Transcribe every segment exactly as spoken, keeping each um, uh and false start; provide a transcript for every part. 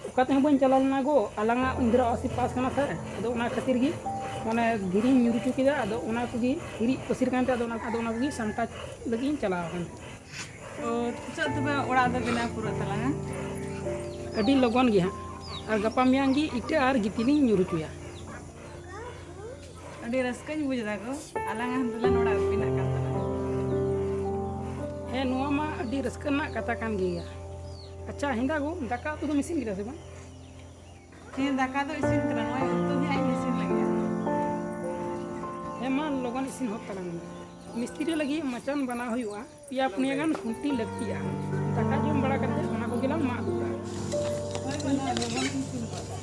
ᱚᱠᱟ ᱛᱮᱦᱚᱸ ᱵᱟᱹᱧ ᱪᱟᱞᱟᱣ ᱞᱮᱱᱟ ᱜᱚ, ᱟᱞᱟᱝᱟᱜ ᱤᱱᱫᱤᱨᱟ ᱟᱵᱟᱥᱤ ᱯᱟᱥ ᱠᱟᱱᱟ ᱥᱮ, ᱟᱫᱚ ᱚᱱᱟ ᱠᱷᱟᱹᱛᱤᱨ ᱜᱮ ᱢᱟᱱᱮ ᱫᱷᱤᱨᱤᱧ ᱧᱩᱨ ᱦᱚᱪᱚ ᱠᱮᱫᱟ᱾ ᱟᱫᱚ ᱚᱱᱟ ᱠᱚᱜᱮ ᱦᱤᱨᱤᱡ ᱯᱟᱹᱥᱤᱨ ᱠᱟᱱᱛᱮ ᱟᱫᱚ ᱚᱱᱟ ᱟᱫᱚ ᱚᱱᱟ ᱠᱚᱜᱮ ᱥᱟᱢᱴᱟᱣ ᱞᱟᱹᱜᱤᱫ ᱤᱧ ᱪᱟᱞᱟᱣ ᱟᱠᱟᱱᱟ᱾ ᱛᱚ ᱛᱤᱥᱚᱜ ᱛᱚᱵᱮ ᱚᱲᱟᱜ ᱫᱚ ᱵᱮᱱᱟᱣ ᱯᱩᱨᱟᱹᱜ ᱛᱟᱞᱟᱝᱟ? ᱟᱹᱰᱤ ᱞᱚᱜᱚᱱ ᱜᱮ ᱦᱟᱸᱜ, ᱟᱨ ᱜᱟᱯᱟ ᱢᱮᱭᱟᱝ ᱜᱮ ᱤᱴᱟᱹ ᱟᱨ ᱜᱤᱛᱤᱞᱤᱧ ᱧᱩᱨ ᱦᱚᱪᱚᱭᱟ᱾ ᱟᱹᱰᱤ ᱨᱟᱹᱥᱠᱟᱹᱧ ᱵᱩᱡᱽ ᱮᱫᱟ ᱜᱚ, ᱟᱞᱟᱝ ᱦᱟᱸᱜ ᱫᱩᱞᱟᱹᱱ ᱚᱲᱟᱜ ᱵᱮᱱᱟᱜ ᱠᱟᱱ ᱛᱟᱞᱟᱝᱟ᱾ ᱦᱮᱸ, ᱱᱚᱣᱟ ᱢᱟ ᱟᱹᱰᱤ ᱨᱟᱹᱥᱠᱟᱹ ᱨᱮᱱᱟᱜ ᱠᱟᱛᱷᱟ ᱠᱟᱱ ᱜᱮᱭᱟ᱾ ᱟᱪᱪᱷᱟ ᱦᱮᱸᱫᱟ ᱜᱚ, ᱫᱟᱠᱟ ᱩᱛᱩ ᱫᱚᱢ ᱤᱥᱤᱱ ᱠᱮᱫᱟ ᱥᱮ ᱵᱟᱝ? ᱦᱮᱸ, ᱫᱟᱠᱟ ᱫᱚ ᱤᱥᱤᱱ ᱠᱟᱱᱟ, ᱱᱚᱜᱼᱚᱭ ᱩᱛᱩ ᱜᱮ ᱦᱟᱸᱜ ᱤᱧ ᱤᱥᱤᱱ ᱞᱟᱹᱜᱤᱫ᱾ ᱦᱮᱸ ᱢᱟ, ᱞᱚᱜᱚᱱ ᱤᱥᱤᱱ ᱦᱚᱫ ᱛᱟᱞᱟᱝ ᱢᱮ᱾ ᱢᱤᱥᱛᱨᱤ ᱞᱟᱹᱜᱤᱫ ᱢᱟᱪᱟᱱ ᱵᱮᱱᱟᱣ ᱦᱩᱭᱩᱜᱼᱟ᱾ ᱯᱮᱭᱟ ᱯᱩᱱᱭᱟᱹ ᱜᱟᱱ ᱠᱷᱩᱱᱴᱤ ᱞᱟᱹᱠᱛᱤᱜᱼᱟ᱾ ᱫᱟᱠᱟ ᱡᱚᱢ ᱵᱟᱲᱟ ᱠᱟᱛᱮ ᱚᱱᱟ ᱠᱚᱜᱮ ᱞᱟᱝ ᱢᱟᱜ ᱟᱹᱜᱩ ᱠᱟᱜᱼᱟ᱾ ᱦᱳᱭ ᱜᱚ, ᱱᱚᱣᱟ ᱞᱚᱜᱚᱱ ᱤᱧ ᱤᱥᱤᱱ ᱜᱚᱫ ᱠᱟᱜᱼᱟ᱾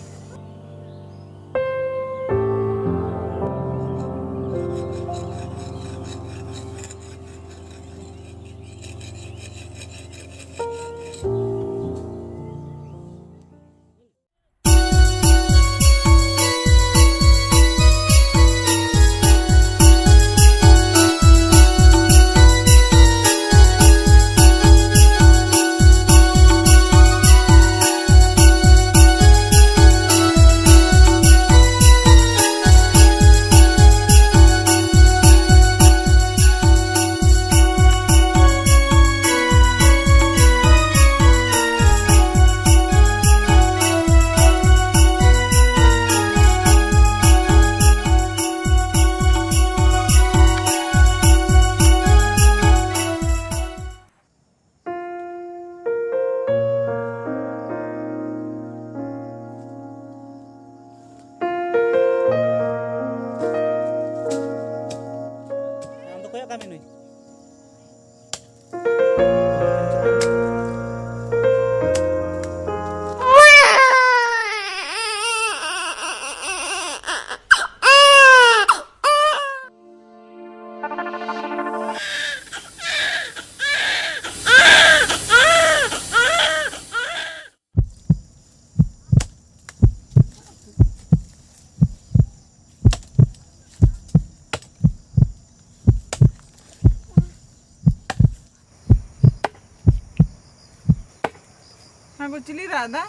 ᱚᱱᱟ ᱠᱚ ᱪᱤᱞᱤ ᱨᱟᱜ ᱮᱫᱟ?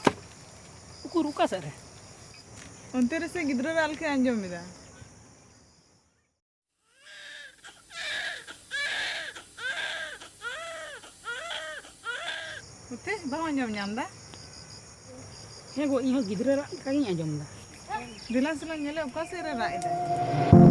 ᱩᱠᱩᱨ ᱚᱠᱟ ᱥᱮᱫ ᱨᱮ? ᱚᱱᱛᱮ ᱨᱮᱥᱮ ᱜᱤᱫᱽᱨᱟᱹ ᱨᱟᱜ ᱞᱮᱠᱟᱧ ᱟᱸᱡᱚᱢ ᱮᱫᱟ᱾ ᱚᱛᱮ ᱵᱟᱢ ᱟᱸᱡᱚᱢ ᱧᱟᱢ ᱮᱫᱟ? ᱦᱮᱸ ᱜᱚ, ᱤᱧ ᱦᱚᱸ ᱜᱤᱫᱽᱨᱟᱹ ᱨᱟᱜ ᱞᱮᱠᱟ ᱜᱤᱧ ᱟᱸᱡᱚᱢ ᱮᱫᱟ᱾ ᱫᱮᱞᱟ ᱥᱮᱞᱟᱝ ᱧᱮᱞᱮ ᱚᱠᱟ ᱥᱮᱫ ᱨᱮ ᱨᱟᱜ ᱮᱫᱟᱭ᱾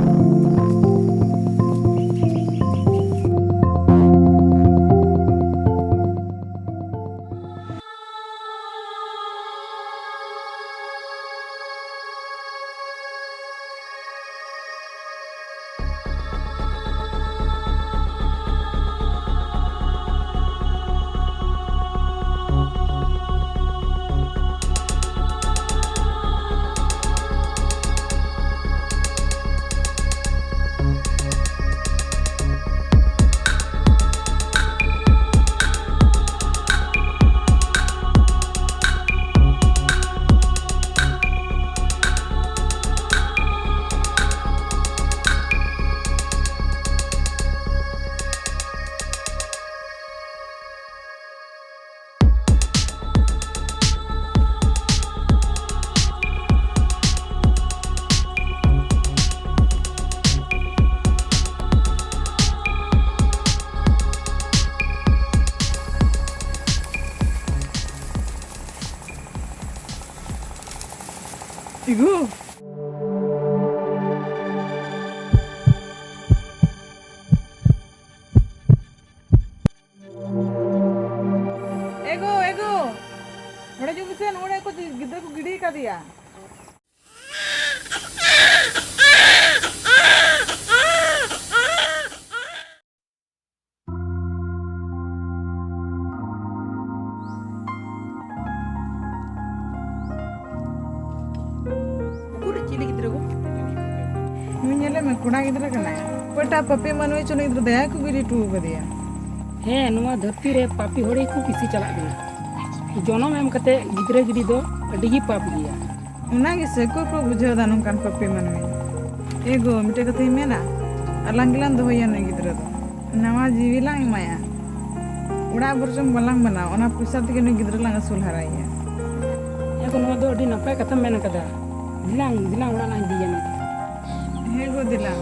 ᱤᱜᱩ᱾ ᱮᱜᱳ, ᱮᱜᱳ, ᱱᱚᱰᱮ ᱦᱤᱡᱩᱜ ᱢᱮᱥᱮ, ᱱᱚᱰᱮ ᱠᱚ ᱜᱤᱫᱽᱨᱟᱹ ᱠᱚ ᱜᱤᱰᱤ ᱟᱠᱟᱫᱮᱭᱟ᱾ ᱩᱠᱩᱨ ᱪᱤᱞᱤ ᱜᱤᱫᱽᱨᱟᱹ ᱜᱳ? ᱱᱩᱭ ᱧᱮᱞᱮ ᱢᱮ, ᱠᱚᱲᱟ ᱜᱤᱫᱽᱨᱟᱹ ᱠᱟᱱᱟᱭ᱾ ᱚᱠᱚᱭᱴᱟᱜ ᱯᱟᱯᱤ ᱢᱟᱹᱱᱢᱤ ᱪᱚ ᱱᱩᱭ ᱜᱤᱫᱽᱨᱟᱹ ᱫᱟᱭᱟ ᱠᱚ ᱜᱤᱰᱤ ᱦᱚᱴᱚ ᱟᱠᱟᱫᱮᱭᱟ᱾ ᱦᱮᱸ, ᱱᱚᱣᱟ ᱫᱷᱟᱹᱨᱛᱤ ᱨᱮ ᱯᱟᱯᱤ ᱦᱚᱲ ᱜᱮᱠᱚ ᱵᱮᱥᱤ ᱪᱟᱞᱟᱜ ᱠᱟᱱᱟ᱾ ᱡᱚᱱᱚᱢ ᱮᱢ ᱠᱟᱛᱮ ᱜᱤᱫᱽᱨᱟᱹ ᱜᱤᱰᱤ ᱫᱚ ᱟᱹᱰᱤ ᱜᱮ ᱯᱟᱯ ᱜᱮᱭᱟ᱾ ᱚᱱᱟ ᱜᱮᱥᱮ ᱚᱠᱚᱭ ᱠᱚ ᱵᱩᱡᱷᱟᱹᱣ ᱮᱫᱟ ᱱᱚᱝᱠᱟᱱ ᱯᱟᱯᱤ ᱢᱟᱹᱱᱢᱤ? ᱮ ᱜᱳ, ᱢᱤᱫᱴᱮᱡ ᱠᱟᱛᱷᱟᱧ ᱢᱮᱱᱟ, ᱟᱞᱟᱝ ᱜᱮᱞᱟᱝ ᱫᱚᱦᱚᱭᱟ ᱱᱩᱭ ᱜᱤᱫᱽᱨᱟᱹ ᱫᱚ, ᱱᱟᱣᱟ ᱡᱤᱣᱤ ᱞᱟᱝ ᱮᱢᱟᱭᱟ᱾ ᱚᱲᱟᱜ ᱵᱚᱨᱪᱚᱝ ᱵᱟᱞᱟᱝ ᱵᱮᱱᱟᱣᱟ, ᱚᱱᱟ ᱯᱚᱭᱥᱟ ᱛᱮᱜᱮ ᱱᱩᱭ ᱜᱤᱫᱽᱨᱟᱹ ᱞᱟᱝ ᱟᱹᱥᱩᱞ ᱦᱟᱨᱟᱭᱮᱭᱟ᱾ ᱦᱮᱸ ᱜᱚ, ᱱᱚᱣᱟ ᱫᱚ ᱟᱹᱰᱤ ᱱᱟᱯᱟᱭ ᱠᱟᱛᱷᱟᱢ ᱢᱮᱱ ᱟᱠᱟᱫᱟ᱾ ᱫᱮᱞᱟᱝ, ᱫᱮᱞᱟᱝ ᱚᱲᱟᱜ ᱞᱟᱝ ᱤᱫᱤᱭᱮᱭᱟ ᱱᱩᱭ ᱫᱚ᱾ ᱦᱮᱸ ᱜᱚ, ᱫᱮᱞᱟᱝ᱾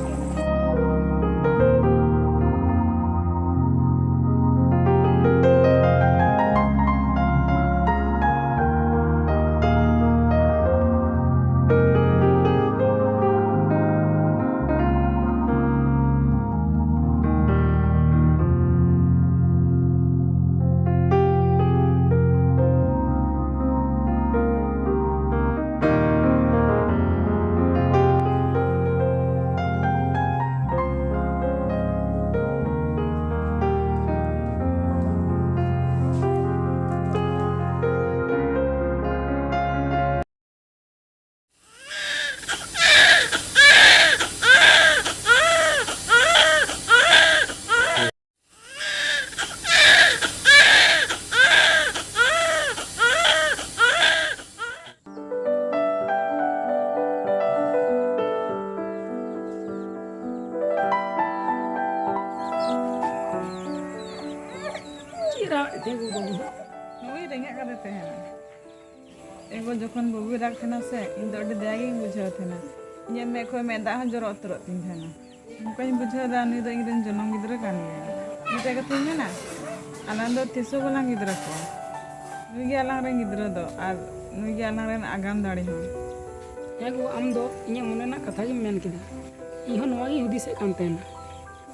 ᱪᱮᱫ ᱨᱟᱜ ᱮᱫ ᱛᱟᱦᱮᱸ ᱜᱚ ᱵᱟᱹᱵᱩ ᱫᱚ? ᱱᱩᱭ ᱨᱮᱸᱜᱮᱡ ᱠᱟᱛᱮ ᱛᱟᱦᱮᱱᱟ᱾ ᱮᱜᱳ, ᱡᱚᱠᱷᱚᱱ ᱵᱟᱹᱵᱩᱭ ᱨᱟᱜ ᱛᱟᱦᱮᱱᱟ ᱥᱮ, ᱤᱧ ᱫᱚ ᱟᱹᱰᱤ ᱫᱟᱭᱟ ᱜᱤᱧ ᱵᱩᱡᱷᱟᱹᱣ ᱛᱟᱦᱮᱱᱟ᱾ ᱤᱧᱟᱹᱜ ᱢᱮᱫ ᱠᱷᱚᱱ ᱢᱮᱫ ᱫᱟᱜ ᱦᱚᱸ ᱡᱚᱨᱚ ᱩᱛᱟᱹᱨᱚᱜ ᱛᱤᱧ ᱛᱟᱦᱮᱱᱟ᱾ ᱱᱚᱝᱠᱟᱧ ᱵᱩᱡᱷᱟᱹᱣ ᱮᱫᱟ, ᱱᱩᱭ ᱫᱚ ᱤᱧ ᱨᱮᱱ ᱡᱚᱱᱚᱢ ᱜᱤᱫᱽᱨᱟᱹ ᱠᱟᱱ ᱜᱮᱭᱟᱭ᱾ ᱢᱤᱫᱴᱮᱡ ᱠᱟᱛᱷᱟᱧ ᱢᱮᱱᱟ, ᱟᱞᱟᱝ ᱫᱚ ᱛᱤᱥ ᱦᱚᱸ ᱵᱟᱞᱟᱝ ᱜᱤᱫᱽᱨᱟᱹ ᱠᱚᱣᱟ᱾ ᱱᱩᱭ ᱜᱮ ᱟᱞᱟᱝ ᱨᱮᱱ ᱜᱤᱫᱽᱨᱟᱹ ᱫᱚ, ᱟᱨ ᱱᱩᱭ ᱜᱮ ᱟᱞᱟᱝ ᱨᱮᱱ ᱟᱜᱟᱢ ᱫᱟᱲᱮ ᱦᱚᱸ᱾ ᱦᱮᱸ ᱜᱳ, ᱟᱢ ᱫᱚ ᱤᱧᱟᱹᱜ ᱢᱚᱱᱮ ᱨᱮᱱᱟᱜ ᱠᱟᱛᱷᱟ ᱜᱮᱢ ᱢᱮᱱ ᱠᱮᱫᱟ᱾ ᱤᱧ ᱦᱚᱸ ᱱᱚᱣᱟ ᱜᱤᱧ ᱦᱩᱫᱤᱥᱮᱫ ᱠᱟᱱ ᱛᱟᱦᱮᱱᱟ᱾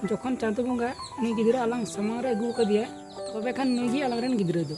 ᱡᱚᱠᱷᱚᱱ ᱪᱟᱸᱫᱳ ᱵᱚᱸᱜᱟ ᱱᱩᱭ ᱜᱤᱫᱽᱨᱟᱹ ᱟᱞᱟᱝ ᱥᱟᱢᱟᱝ ᱨᱮ ᱟᱹᱜᱩ ᱟᱠᱟᱫᱮᱭᱟ, ᱛᱚᱵᱮ ᱠᱷᱟᱱ ᱱᱩᱭ ᱜᱮ ᱟᱞᱟᱝ ᱨᱮᱱ ᱜᱤᱫᱽᱨᱟᱹ ᱫᱚ᱾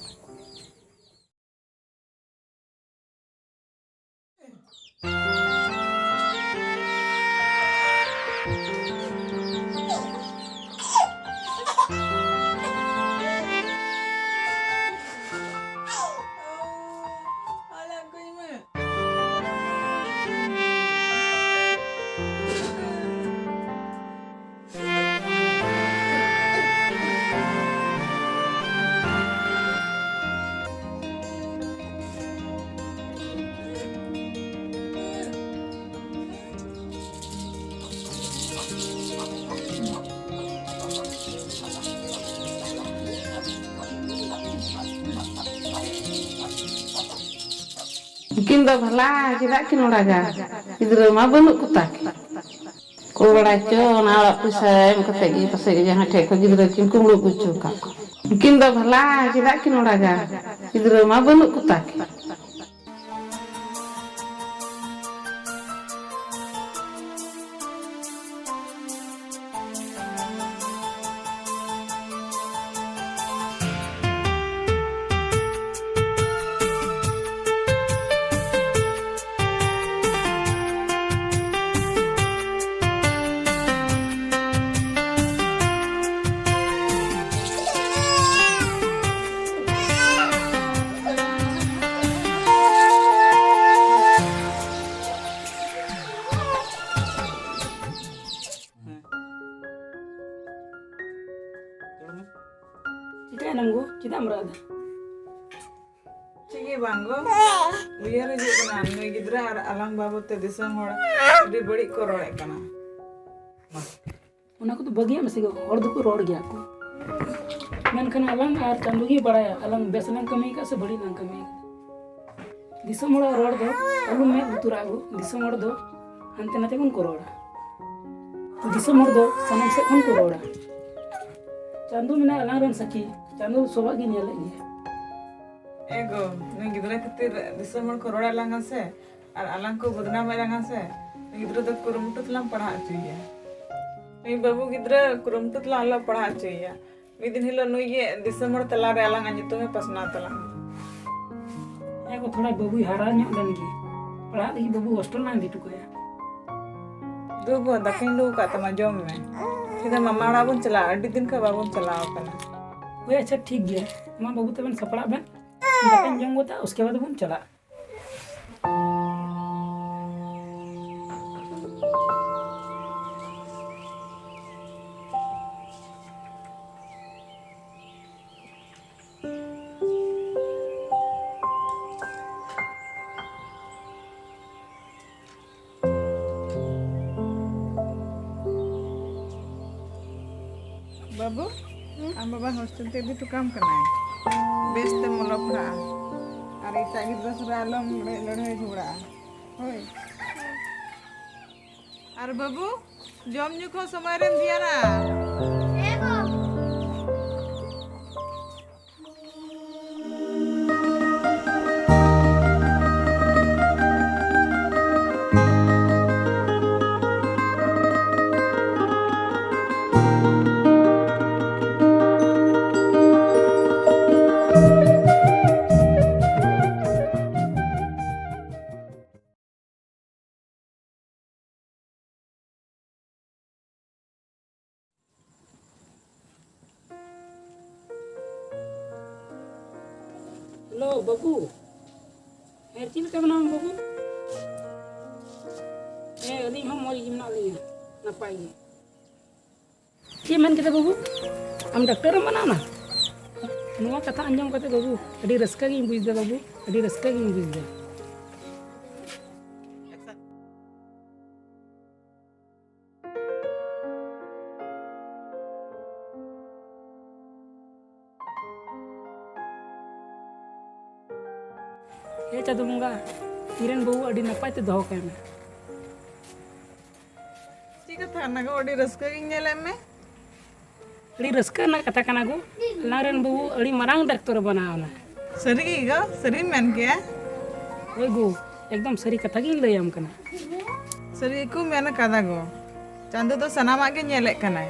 ᱩᱱᱠᱤᱱ ᱫᱚ ᱵᱷᱟᱞᱟ ᱪᱮᱫᱟᱜ ᱠᱤᱱ ᱚᱲᱟᱜᱟ? ᱜᱤᱫᱽᱨᱟᱹ ᱢᱟ ᱵᱟᱹᱱᱩᱜ ᱠᱚᱛᱟ ᱠᱤᱱ᱾ ᱚᱠᱚᱭ ᱵᱟᱲᱟᱭ ᱪᱚ, ᱚᱱᱟ ᱚᱲᱟᱜ ᱯᱚᱭᱥᱟ ᱮᱢ ᱠᱟᱛᱮ ᱜᱮ ᱯᱟᱥᱮᱡ ᱡᱟᱦᱟᱸ ᱴᱷᱮᱡ ᱠᱷᱚᱡ ᱜᱤᱫᱽᱨᱟᱹ ᱠᱤᱱ ᱠᱩᱢᱵᱽᱲᱩ ᱟᱹᱜᱩ ᱦᱚᱪᱚ ᱟᱠᱟᱫ ᱠᱚᱣᱟ᱾ ᱩᱱᱠᱤᱱ ᱫᱚ ᱵᱷᱟᱞᱟ ᱪᱮᱫᱟᱜ ᱠᱤᱱ ᱚᱲᱟᱜᱟ? ᱜᱤᱫᱽᱨᱟᱹ ᱢᱟ ᱵᱟᱹᱱᱩᱜ ᱠᱚᱛᱟ ᱠᱤᱱ᱾ ᱪᱤᱠᱟᱹᱭᱮᱱᱟᱢ ᱜᱳ? ᱪᱮᱫᱟᱜ ᱮᱢ ᱨᱟᱜ ᱮᱫᱟ? ᱪᱮᱫ ᱜᱮ ᱵᱟᱝ ᱜᱳ᱾ ᱩᱭᱦᱟᱹᱨ ᱦᱤᱡᱩᱜ ᱠᱟᱱᱟ, ᱱᱩᱭ ᱜᱤᱫᱽᱨᱟᱹ ᱟᱨ ᱟᱞᱟᱝ ᱵᱟᱵᱚᱫ ᱛᱮ ᱫᱤᱥᱚᱢ ᱦᱚᱲ ᱟᱹᱰᱤ ᱵᱟᱹᱲᱤᱡ ᱠᱚ ᱨᱚᱲᱮᱫ ᱠᱟᱱᱟ᱾ ᱚᱱᱟ ᱠᱚᱫᱚ ᱵᱟᱹᱜᱤᱭᱟᱜ ᱢᱮᱥᱮ ᱜᱳ, ᱦᱚᱲ ᱫᱚᱠᱚ ᱨᱚᱲ ᱜᱮᱭᱟ ᱠᱚ᱾ ᱢᱮᱱᱠᱷᱟᱱ ᱟᱞᱟᱝ ᱟᱨ ᱪᱟᱸᱫᱳ ᱜᱮᱭ ᱵᱟᱲᱟᱭᱟ, ᱟᱞᱟᱝ ᱵᱮᱥ ᱞᱟᱝ ᱠᱟᱹᱢᱤ ᱟᱠᱟᱫ ᱥᱮ ᱵᱟᱹᱲᱤᱡ ᱞᱟᱝ ᱠᱟᱹᱢᱤ ᱟᱠᱟᱫ᱾ ᱫᱤᱥᱚᱢ ᱦᱚᱲᱟᱜ ᱨᱚᱲ ᱫᱚ ᱟᱞᱚᱢ ᱢᱮᱫ ᱞᱩᱛᱩᱨᱟᱜᱼᱟ ᱜᱳ᱾ ᱫᱤᱥᱚᱢ ᱦᱚᱲ ᱫᱚ ᱦᱟᱱᱛᱮ ᱱᱟᱛᱮ ᱠᱷᱚᱱ ᱠᱚ ᱨᱚᱲᱟ᱾ ᱫᱤᱥᱚᱢ ᱦᱚᱲ ᱫᱚ ᱥᱟᱱᱟᱢ ᱥᱮᱫ ᱠᱷᱚᱱ ᱠᱚ ᱨᱚᱲᱟ᱾ ᱪᱟᱸᱫᱳ ᱢᱮᱱᱟᱭ ᱟᱞᱟᱝ ᱨᱮᱱ ᱥᱟᱹᱠᱷᱤ, ᱪᱟᱸᱫᱳ ᱥᱚᱵᱟᱜ ᱜᱮ ᱧᱮᱞᱮᱫ ᱜᱮᱭᱟ᱾ ᱮ ᱜᱳ, ᱱᱩᱭ ᱜᱤᱫᱽᱨᱟᱹ ᱠᱷᱟᱹᱛᱤᱨ ᱫᱤᱥᱚᱢ ᱦᱚᱲ ᱠᱚ ᱨᱚᱲᱮᱫ ᱞᱟᱝᱟ ᱥᱮ, ᱟᱨ ᱟᱞᱟᱝ ᱠᱚ ᱵᱚᱫᱱᱟᱢᱮᱫ ᱞᱟᱝᱟ ᱥᱮ, ᱱᱩᱭ ᱜᱤᱫᱽᱨᱟᱹ ᱫᱚ ᱠᱩᱨᱩᱢᱩᱴᱩ ᱛᱮᱞᱟᱝ ᱯᱟᱲᱦᱟᱣ ᱦᱚᱪᱚᱭᱮᱭᱟ᱾ ᱱᱩᱭ ᱵᱟᱹᱵᱩ ᱜᱤᱫᱽᱨᱟᱹ ᱠᱩᱨᱩᱢᱩᱴᱩ ᱛᱮᱞᱟᱝ ᱚᱞᱚᱜ ᱯᱟᱲᱦᱟᱣ ᱦᱚᱪᱚᱭᱮᱭᱟ᱾ ᱢᱤᱫ ᱫᱤᱱ ᱦᱤᱞᱳᱜ ᱱᱩᱭ ᱜᱮ ᱫᱤᱥᱚᱢ ᱦᱚᱲ ᱛᱟᱞᱟᱨᱮ ᱟᱞᱟᱝᱟᱜ ᱧᱩᱛᱩᱢᱮ ᱯᱟᱥᱱᱟᱣ ᱛᱟᱞᱟᱝᱟ᱾ ᱦᱮᱸ ᱜᱳ, ᱛᱷᱚᱲᱟ ᱵᱟᱹᱵᱩᱭ ᱦᱟᱨᱟ ᱧᱚᱜ ᱞᱮᱱ ᱜᱮ, ᱯᱟᱲᱦᱟᱜ ᱞᱟᱹᱜᱤᱫ ᱵᱟᱹᱵᱩ ᱦᱳᱥᱴᱮᱞ ᱞᱟᱝ ᱤᱫᱤ ᱦᱚᱴᱚ ᱠᱟᱭᱟ᱾ ᱫᱩ ᱜᱳ, ᱫᱟᱠᱟᱧ ᱞᱩ ᱟᱠᱟᱫ ᱛᱟᱢᱟ, ᱡᱚᱢ ᱢᱮ᱾ ᱥᱤᱫᱷᱟᱹ ᱢᱟᱢᱟ ᱚᱲᱟᱜ ᱵᱚᱱ ᱪᱟᱞᱟᱜᱼᱟ, ᱟᱹᱰᱤ ᱫᱤᱱ ᱠᱷᱚᱱ ᱵᱟᱵᱚᱱ ᱪᱟᱞᱟᱣ ᱟᱠᱟᱱᱟ᱾ ᱦᱳᱭ, ᱟᱪᱪᱷᱟ, ᱴᱷᱤᱠ ᱜᱮᱭᱟ, ᱢᱟ ᱵᱟᱹᱵᱩ ᱛᱟᱵᱮᱱ ᱥᱟᱯᱲᱟᱜ ᱵᱮᱱ, ᱫᱟᱠᱟᱧ ᱡᱚᱢ ᱜᱚᱫᱟ, ᱩᱥᱠᱮ ᱵᱟᱫ ᱵᱚᱱ ᱪᱟᱞᱟᱜᱼᱟ᱾ ᱵᱟᱹᱵᱩ, ᱟᱢ ᱵᱟᱵᱟ ᱦᱳᱥᱴᱮᱞ ᱛᱮ ᱤᱫᱤ ᱦᱚᱴᱚ ᱠᱟᱢ ᱠᱟᱱᱟᱭ᱾ ᱵᱮᱥ ᱛᱮᱢ ᱚᱞᱚᱜ ᱯᱟᱲᱦᱟᱜᱼᱟ᱾ ᱮᱴᱟᱜ ᱜᱤᱫᱽᱨᱟᱹ ᱥᱟᱞᱟᱜ ᱟᱞᱚᱢ ᱞᱟᱹᱲᱦᱟᱹᱭ ᱞᱟᱹᱲᱦᱟᱹᱭ ᱡᱷᱚᱜᱽᱲᱟᱜᱼᱟ᱾ ᱦᱳᱭ᱾ ᱟᱨ ᱵᱟᱹᱵᱩ, ᱡᱚᱢ ᱧᱩ ᱠᱚᱦᱚᱸ ᱥᱚᱢᱚᱭ ᱨᱮᱢ ᱫᱷᱮᱭᱟᱱᱟ᱾ ᱦᱮᱸ ᱜᱚ᱾ ᱦᱮᱞᱳ ᱵᱟᱹᱵᱩ᱾ ᱦᱮᱸ, ᱪᱮᱫ ᱞᱮᱠᱟ ᱢᱮᱱᱟᱢᱟ ᱵᱟᱹᱵᱩ? ᱦᱮᱸ, ᱟᱹᱞᱤᱧ ᱦᱚᱸ ᱢᱚᱡᱽ ᱜᱮ ᱢᱮᱱᱟᱜ ᱞᱤᱧᱟ, ᱱᱟᱯᱟᱭ ᱜᱮ᱾ ᱪᱮᱫ ᱢᱮᱱ ᱠᱮᱫᱟ ᱵᱟᱹᱵᱩ? ᱟᱢ ᱰᱟᱠᱛᱚᱨᱮᱢ ᱵᱮᱱᱟᱣ ᱮᱱᱟ? ᱱᱚᱣᱟ ᱠᱟᱛᱷᱟ ᱟᱸᱡᱚᱢ ᱠᱟᱛᱮ ᱵᱟᱹᱵᱩ, ᱟᱹᱰᱤ ᱨᱟᱹᱥᱠᱟᱹ ᱜᱤᱧ ᱵᱩᱡᱽ ᱮᱫᱟ ᱵᱟᱹᱵᱩ, ᱟᱹᱰᱤ ᱨᱟᱹᱥᱠᱟᱹ ᱜᱤᱧ ᱵᱩᱡᱽ ᱮᱫᱟ᱾ ᱦᱮ ᱪᱟᱸᱫᱳ ᱵᱚᱸᱜᱟ, ᱤᱧᱨᱮᱱ ᱵᱟᱹᱵᱩ ᱟᱹᱰᱤ ᱱᱟᱯᱟᱭ ᱛᱮ ᱫᱚᱦᱚ ᱠᱟᱭ ᱢᱮ᱾ ᱪᱮᱫ ᱠᱟᱛᱷᱟ ᱠᱟᱱᱟ ᱜᱚ? ᱟᱹᱰᱤ ᱨᱟᱹᱥᱠᱟᱹ ᱜᱤᱧ ᱧᱮᱞᱮᱫ ᱢᱮ᱾ ᱟᱹᱰᱤ ᱨᱟᱹᱥᱠᱟᱹ ᱨᱮᱱᱟᱜ ᱠᱟᱛᱷᱟ ᱠᱟᱱᱟ ᱜᱚ, ᱟᱞᱟᱝ ᱨᱮᱱ ᱵᱟᱹᱵᱩ ᱟᱹᱰᱤ ᱢᱟᱨᱟᱝ ᱰᱟᱠᱛᱚᱨ ᱵᱮᱱᱟᱣ ᱮᱱᱟ᱾ ᱥᱟᱹᱨᱤ ᱜᱮ ᱜᱚ? ᱥᱟᱹᱨᱤᱢ ᱢᱮᱱ ᱠᱮᱜᱼᱟ? ᱦᱳᱭ ᱜᱚ, ᱮᱠᱫᱚᱢ ᱥᱟᱹᱨᱤ ᱠᱟᱛᱷᱟ ᱜᱤᱧ ᱞᱟᱹᱭᱟᱢ ᱠᱟᱱᱟ᱾ ᱥᱟᱹᱨᱤ ᱜᱮᱠᱚ ᱢᱮᱱ ᱠᱟᱫᱟ ᱜᱚ, ᱪᱟᱸᱫᱚ ᱫᱚ ᱥᱟᱱᱟᱢᱟᱜ ᱜᱮ ᱧᱮᱞᱮᱫ ᱠᱟᱱᱟᱭ᱾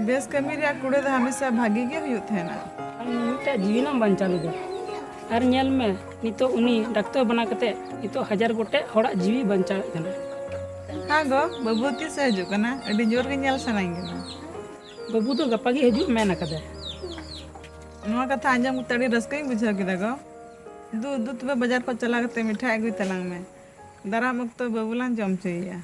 ᱵᱮᱥ ᱠᱟᱹᱢᱤ ᱨᱮᱭᱟᱜ ᱠᱩᱲᱟᱹ ᱫᱚ ᱦᱟᱢᱮᱥᱟ ᱵᱷᱟᱜᱤ ᱜᱮ ᱦᱩᱭᱩᱜ ᱛᱟᱦᱮᱱᱟ᱾ ᱟᱢ ᱢᱤᱫᱴᱮᱡ ᱡᱤᱣᱤ ᱱᱟᱢ ᱵᱟᱧᱪᱟᱣ ᱞᱮᱫᱟ᱾ ᱟᱨ ᱧᱮᱞ ᱢᱮ, ᱱᱤᱛᱚᱜ ᱩᱱᱤ ᱰᱟᱠᱛᱚᱨ ᱵᱮᱱᱟᱣ ᱠᱟᱛᱮ ᱱᱤᱛᱚᱜ ᱦᱟᱡᱟᱨ ᱜᱚᱴᱮᱡ ᱦᱚᱲᱟᱜ ᱡᱤᱣᱤ ᱵᱟᱧᱪᱟᱣᱮᱫ ᱠᱟᱱᱟ᱾ ᱦᱮᱸ ᱜᱚ, ᱵᱟᱹᱵᱩ ᱛᱤᱥᱮ ᱦᱤᱡᱩᱜ ᱠᱟᱱᱟ? ᱟᱹᱰᱤ ᱡᱳᱨ ᱜᱮ ᱧᱮᱞ ᱥᱟᱱᱟᱧ ᱠᱟᱱᱟ᱾ ᱵᱟᱹᱵᱩ ᱫᱚ ᱜᱟᱯᱟ ᱜᱮ ᱦᱤᱡᱩᱜ ᱢᱮᱱ ᱟᱠᱟᱫᱟᱭ᱾ ᱱᱚᱣᱟ ᱠᱟᱛᱷᱟ ᱟᱸᱡᱚᱢ ᱠᱟᱛᱮ ᱟᱹᱰᱤ ᱨᱟᱹᱥᱠᱟᱹᱧ ᱵᱩᱡᱷᱟᱹᱣ ᱠᱮᱫᱟ ᱜᱚ᱾ ᱫᱩ, ᱫᱩ ᱛᱚᱵᱮ ᱵᱟᱡᱟᱨ ᱠᱷᱚᱱ ᱪᱟᱞᱟᱣ ᱠᱟᱛᱮ ᱢᱤᱴᱷᱟᱭ ᱟᱹᱜᱩᱭ ᱛᱟᱞᱟᱝ ᱢᱮ᱾ ᱫᱟᱨᱟᱢ ᱚᱠᱛᱚ ᱵᱟᱹᱵᱩ ᱞᱟᱝ ᱡᱚᱢ ᱦᱚᱪᱚᱭᱮᱭᱟ᱾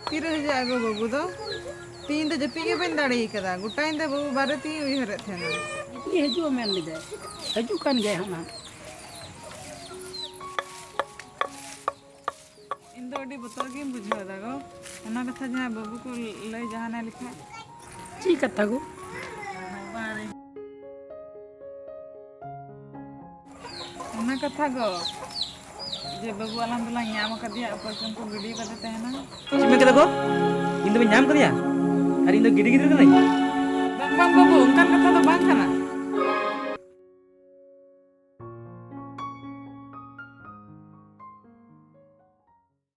ᱛᱤᱨᱮ ᱦᱤᱡᱩᱜ ᱟᱭ ᱜᱚ ᱵᱟᱹᱵᱩ ᱫᱚ? ᱛᱤᱦᱤᱧ ᱫᱚ ᱡᱟᱹᱯᱤᱫ ᱜᱮ ᱵᱟᱹᱧ ᱫᱟᱲᱮ ᱠᱟᱫᱟ, ᱜᱚᱴᱟ ᱧᱤᱫᱟᱹ ᱵᱟᱹᱵᱩ ᱵᱟᱨᱮ ᱛᱮᱜᱮᱧ ᱩᱭᱦᱟᱹᱨᱮᱫ ᱛᱟᱦᱮᱱᱟ᱾ ᱡᱟᱹᱯᱤᱫ ᱦᱤᱡᱩᱜᱼᱟ ᱢᱮᱱ ᱞᱮᱫᱟᱭ, ᱦᱤᱡᱩᱜ ᱠᱟᱱ ᱜᱮᱭᱟᱭ ᱦᱟᱸᱜ ᱱᱟᱦᱟᱜ᱾ ᱟᱹᱰᱤ ᱵᱚᱛᱚᱨ ᱜᱮᱢ ᱵᱩᱡᱷᱟᱹᱣ ᱮᱫᱟ ᱜᱚ, ᱚᱱᱟ ᱠᱟᱛᱷᱟ ᱡᱟᱦᱟᱸᱭ ᱵᱟᱹᱵᱩ ᱠᱚ ᱞᱟᱹᱭ ᱡᱟᱦᱟᱱᱟᱭ ᱞᱮᱠᱷᱟᱱ᱾ ᱪᱮᱫ ᱠᱟᱛᱷᱟ ᱜᱚ? ᱚᱱᱟ ᱠᱟᱛᱷᱟ ᱜᱚ, ᱡᱮ ᱵᱟᱹᱵᱩ ᱟᱞᱟᱝ ᱫᱚᱞᱟᱝ ᱧᱟᱢ ᱟᱠᱟᱫᱮᱭᱟ, ᱚᱠᱚᱭ ᱪᱚᱝ ᱠᱚ ᱜᱤᱰᱤ ᱠᱟᱫᱮ ᱛᱟᱦᱮᱱᱟ᱾ ᱪᱮᱫ ᱢᱮᱱ ᱠᱮᱫᱟ ᱠᱚ? ᱤᱧ ᱫᱚᱵᱮᱱ ᱧᱟᱢ ᱠᱟᱫᱮᱭᱟ? ᱟᱨ ᱤᱧ ᱫᱚ ᱜᱤᱰᱤ ᱜᱤᱫᱽᱨᱟᱹ ᱠᱟᱹᱱᱟᱹᱧ? ᱵᱟᱝ, ᱵᱟᱝ, ᱵᱟᱹᱵᱩ᱾